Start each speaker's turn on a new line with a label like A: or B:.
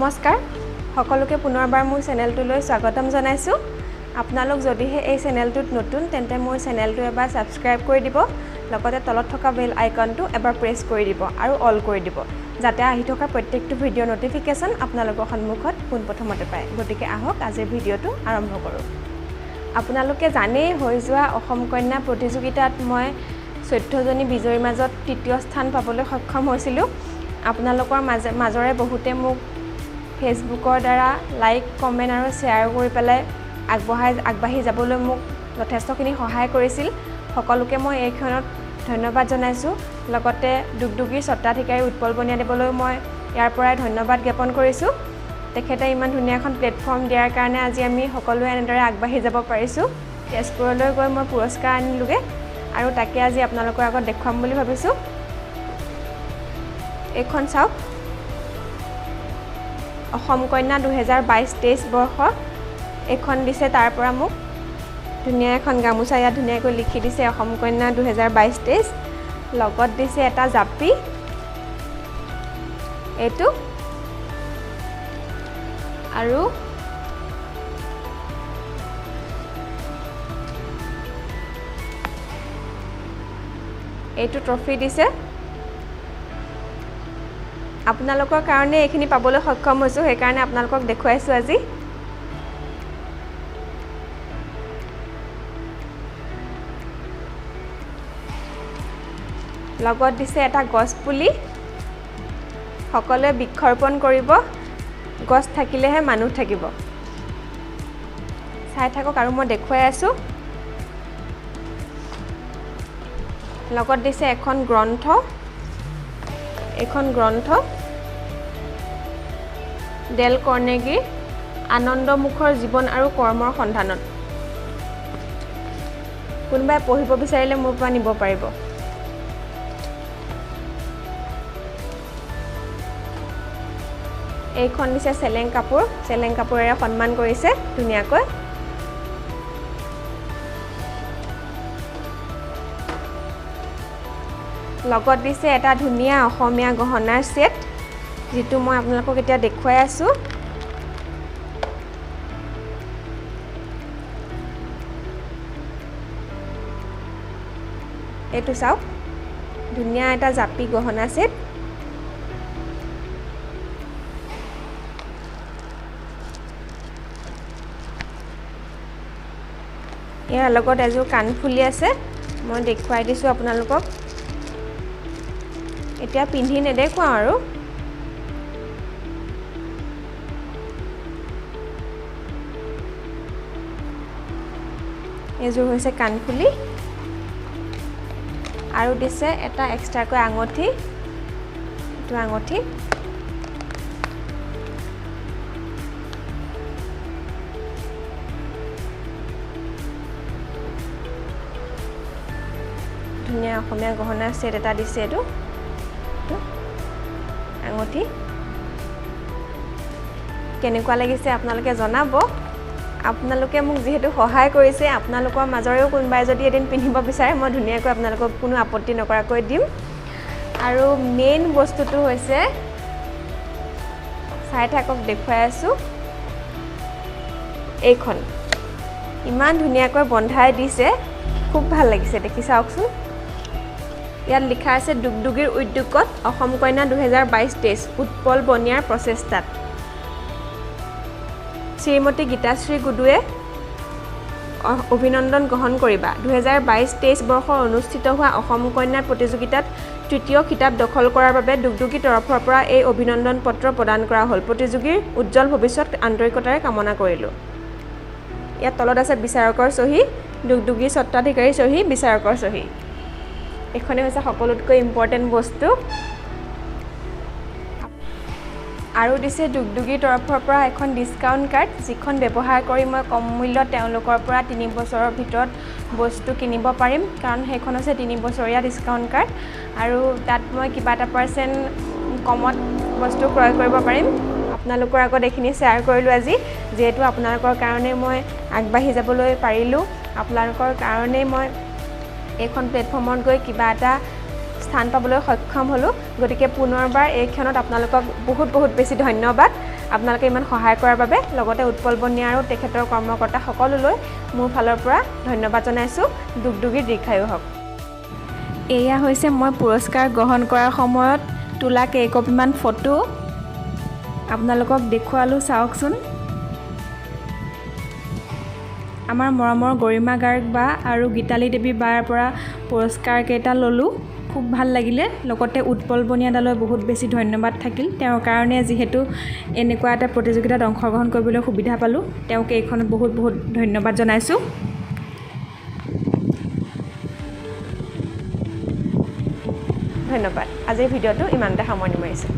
A: নমস্কাৰ সকলোকে, পুনৰবাৰ মোৰ চেনেলটোলৈ স্বাগতম জনাইছোঁ। আপোনালোক যদিহে এই চেনেলটোত নতুন, তেন্তে মোৰ চেনেলটো এবাৰ ছাবস্ক্ৰাইব কৰি দিব, লগতে তলত থকা বেল আইকনটো এবাৰ প্ৰেছ কৰি দিব আৰু অল কৰি দিব, যাতে আহি থকা প্ৰত্যেকটো ভিডিঅ' ন'টিফিকেশ্যন আপোনালোকৰ সন্মুখত পোনপ্ৰথমতে পায়। গতিকে আহক, আজিৰ ভিডিঅ'টো আৰম্ভ কৰোঁ। আপোনালোকে জানেই, হৈ যোৱা অসম কন্যা প্ৰতিযোগিতাত মই 14জনী বিজয়ীৰ মাজত তৃতীয় স্থান পাবলৈ সক্ষম হৈছিলোঁ। আপোনালোকৰ মাজৰে বহুতে মোক ফেচবুকৰ দ্বাৰা লাইক, কমেণ্ট আৰু শ্বেয়াৰ কৰি পেলাই আগবাঢ়ি যাবলৈ মোক যথেষ্টখিনি সহায় কৰিছিল। সকলোকে মই এই ক্ষণত ধন্যবাদ জনাইছোঁ। লগতে দুগদুগীৰ স্বত্বাধিকাৰী উৎপল বনিয়াদেৱলৈও মই ইয়াৰ পৰাই ধন্যবাদ জ্ঞাপন কৰিছোঁ। তেখেতে ইমান ধুনীয়া এখন প্লেটফৰ্ম দিয়াৰ কাৰণে আজি আমি সকলোৱে এনেদৰে আগবাঢ়ি যাব পাৰিছোঁ। তেজপুৰলৈ গৈ মই পুৰস্কাৰ আনিলোগৈ আৰু তাকে আজি আপোনালোকৰ আগত দেখুৱাম বুলি ভাবিছোঁ। এইখন চাওক, অসম কন্যা 2022-23 বৰ্ষ এইখন দিছে। তাৰ পৰা মোক ধুনীয়া এখন গামোচা, ইয়াত ধুনীয়াকৈ লিখি দিছে অসম কন্যা 2022-23। লগত দিছে এটা জাপি, এইটো, আৰু এইটো ট্ৰফি দিছে। আপোনালোকৰ কাৰণে এইখিনি পাবলৈ সক্ষম হৈছোঁ, সেইকাৰণে আপোনালোকক দেখুৱাইছোঁ আজি। লগত দিছে এটা গছ পুলি। সকলোৱে বৃক্ষৰোপণ কৰিব, গছ থাকিলেহে মানুহ থাকিব। চাই থাকক আৰু মই দেখুৱাই আছোঁ। লগত দিছে এখন গ্ৰন্থ, এইখন গ্ৰন্থ ডেল কৰ্নেগীৰ আনন্দমুখৰ জীৱন আৰু কৰ্মৰ সন্ধানত। কোনোবাই পঢ়িব বিচাৰিলে মোৰ পৰা নিব পাৰিব। এইখন দিছে চেলেং কাপোৰ, চেলেং কাপোৰেৰে সন্মান কৰিছে ধুনীয়াকৈ। লগত দিছে এটা ধুনীয়া অসমীয়া গহনাৰ ছেট, যিটো মই আপোনালোকক এতিয়া দেখুৱাই আছোঁ। এইটো চাওক, ধুনীয়া এটা জাপি গহনা ছেট। ইয়াৰ লগত এযোৰ কাণফুলি আছে, মই দেখুৱাই দিছোঁ আপোনালোকক। এতিয়া পিন্ধি নেদেখুৱাওঁ আৰু। এইযোৰ হৈছে কাণফুলি আৰু দিছে এটা এক্সট্ৰাকৈ আঙুঠি, এইটো আঙুঠি। ধুনীয়া অসমীয়া গহনাৰ ছেট এটা দিছে, এইটো আঙুঠি। কেনেকুৱা লাগিছে আপোনালোকে জনাব। আপোনালোকে মোক যিহেতু সহায় কৰিছে, আপোনালোকৰ মাজৰেও কোনোবাই যদি এদিন পিন্ধিব বিচাৰে, মই ধুনীয়াকৈ আপোনালোকক কোনো আপত্তি নকৰাকৈ দিম। আৰু মেইন বস্তুটো হৈছে, চাই থাকক, দেখুৱাই আছোঁ, এইখন ইমান ধুনীয়াকৈ বন্ধাই দিছে, খুব ভাল লাগিছে দেখি, চাওকচোন। ইয়াত লিখা আছে, দুগদুগীৰ উদ্যোগত অসম কন্যা 2022-23, উৎপল বনিয়াৰ প্ৰচেষ্টাত শ্ৰীমতী গীতাশ্ৰী গুডুৱে অভিনন্দন গ্ৰহণ কৰিবা। 2022-23 বৰ্ষৰ অনুষ্ঠিত হোৱা অসম কন্যাৰ প্ৰতিযোগিতাত তৃতীয় খিতাপ দখল কৰাৰ বাবে দুগদুগীৰ তৰফৰ পৰা এই অভিনন্দন পত্ৰ প্ৰদান কৰা হ'ল। প্ৰতিযোগীৰ উজ্জ্বল ভৱিষ্যত আন্তৰিকতাৰে কামনা কৰিলোঁ। ইয়াত তলত আছে বিচাৰকৰ চহী, দুগদুগীৰ স্বত্বাধিকাৰীৰ চহী, বিচাৰকৰ চহী। এইখনেই হৈছে সকলোতকৈ ইম্পৰ্টেণ্ট বস্তু। আৰু দিছে দুগদুগীৰ তৰফৰ পৰা এখন ডিছকাউণ্ট কাৰ্ড, যিখন ব্যৱহাৰ কৰি মই কম মূল্যত তেওঁলোকৰ পৰা 3 বছৰৰ ভিতৰত বস্তু কিনিব পাৰিম, কাৰণ সেইখন হৈছে 3 বছৰীয়া ডিছকাউণ্ট কাৰ্ড আৰু তাত মই কিবা এটা পাৰ্চেণ্ট কমত বস্তু ক্ৰয় কৰিব পাৰিম। আপোনালোকৰ আগত এইখিনি শ্বেয়াৰ কৰিলোঁ আজি, যিহেতু আপোনালোকৰ কাৰণে মই আগবাঢ়ি যাবলৈ পাৰিলোঁ, আপোনালোকৰ কাৰণেই মই এইখন প্লেটফৰ্মত গৈ কিবা এটা স্থান পাবলৈ সক্ষম হ'লোঁ। গতিকে পুনৰবাৰ এই ক্ষণত আপোনালোকক বহুত বহুত বেছি ধন্যবাদ। আপোনালোকে ইমান সহায় কৰাৰ বাবে। লগতে উৎপল বনিয়া আৰু তেখেতৰ কৰ্মকৰ্তা সকলোলৈ মোৰ ফালৰ পৰা ধন্যবাদ জনাইছোঁ। দুগদুগীৰ দীৰ্ঘায়ু হওক। এয়া হৈছে মই পুৰস্কাৰ গ্ৰহণ কৰাৰ সময়ত তোলা কেইকপিমান ফটো, আপোনালোকক দেখুৱালোঁ, চাওকচোন। আমাৰ মৰমৰ গৰিমা গাৰ্গ বা আৰু গীতালি দেৱী বাৰ পৰা পুৰস্কাৰকেইটা ল'লোঁ, খুব ভাল লাগিলে। লগতে উৎপল বনিয়া দালৈ বহুত বেছি ধন্যবাদ থাকিল, তেওঁৰ কাৰণে যিহেতু এনেকুৱা এটা প্ৰতিযোগিতাত অংশগ্ৰহণ কৰিবলৈ সুবিধা পালোঁ, তেওঁক এইখনত বহুত বহুত ধন্যবাদ জনাইছোঁ। ধন্যবাদ। আজিৰ ভিডিঅ'টো ইমানতে সামৰণি মাৰিছোঁ।